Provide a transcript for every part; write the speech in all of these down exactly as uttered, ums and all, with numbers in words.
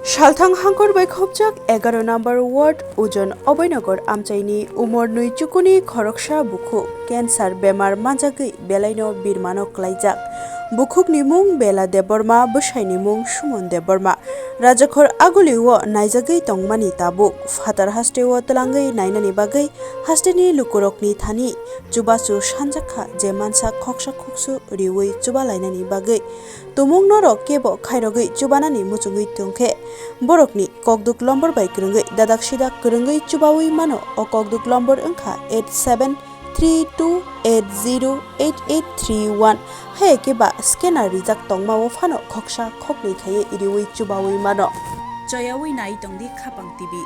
Salthang hangkor bai khopjak egaroh number ward Ujon Oboinogar amchaini umor nwi chukuni khoroksa bukhuk cancer bemar manjagwi belaino birmano klaijak. Bukhukni mung Bela Debbarma, bwsaini mung Sumon Debbarma. Rajakhor Agulio naijagwi tongmani tabuk phatar hasteo twlangwi nainani bagwi hasteni lukurokni thani chubachu sanjakha je mansa khoksa khoksu riwi chubalainani bagwi. Tumung norok kebo khairogwi chubanani muchungwi tongkhe, borokni kokduk lombor bai kwrwngwi dadak sidak kwrwngwi chubawi mano. O kokduk lombor wngkha eight seven three two eight zero eight eight three one. Hai khe ba scanner rijak tongmao phano khoksa khoknwi khaiwi riwi chubawi mano. Choyawi nai tongdi Khapang T V.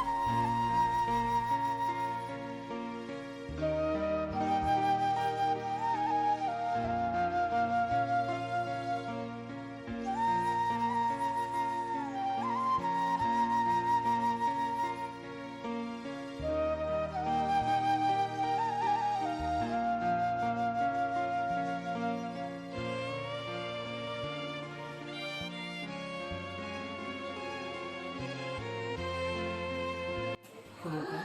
Khulumkha,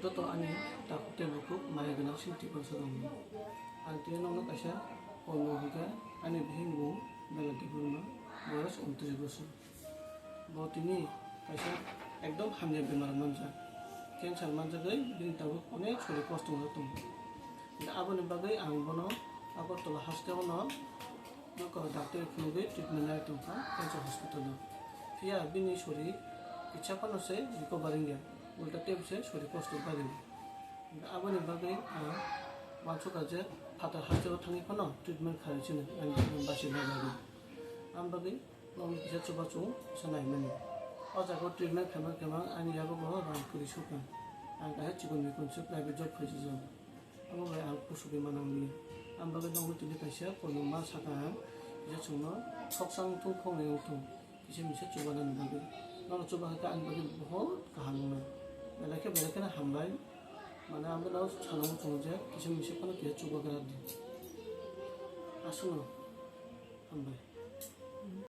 joto ani takhuk tei bukhuk maya gwnang sini tiprasa rokno. Ang tini nokno kaisa kolmo hwnkha, ani bihik mung Bela Debbarma, boyos untris bosor. Bo tini kaisa ekdom hamya bemar manjak. Cancer manjagwi bini tabuk onek sori kosto wngwi tongo. Aboni bagwi ang bono Agartala hasteo no nokha doctor phunugwi treatment lai tongkha cancer hospital o. Phiya bini sori kisa phano se recover wngya, ulta teibo se sori kosto bagwi. Aboni bagwi ang uansukha je phatar hasteo thangwi phano treatment kharwi chini ang bachina bagwi. Ang bagwi Nokni kisa chubachu kisa naimani. O jaga o treatment khaima khaima ani yago bo rang kwrwi sukha. Ang kaisa chikon mikon se private job khaijak. Abo bai ang kusugwi manang liya. Ang bagwi nokni tini kaisa koloma saka ang kisa chwngno khoksa wngthung khoknwi wngthung. Kisa misa chubanani bagwi. Nono chuba khe ani bagwi bohot kaham wngnai. Belai khe belai kheno hambai. Mane ang bono sana muchungo je kisa misa phano kisa chubagra di. Aswkno hambai.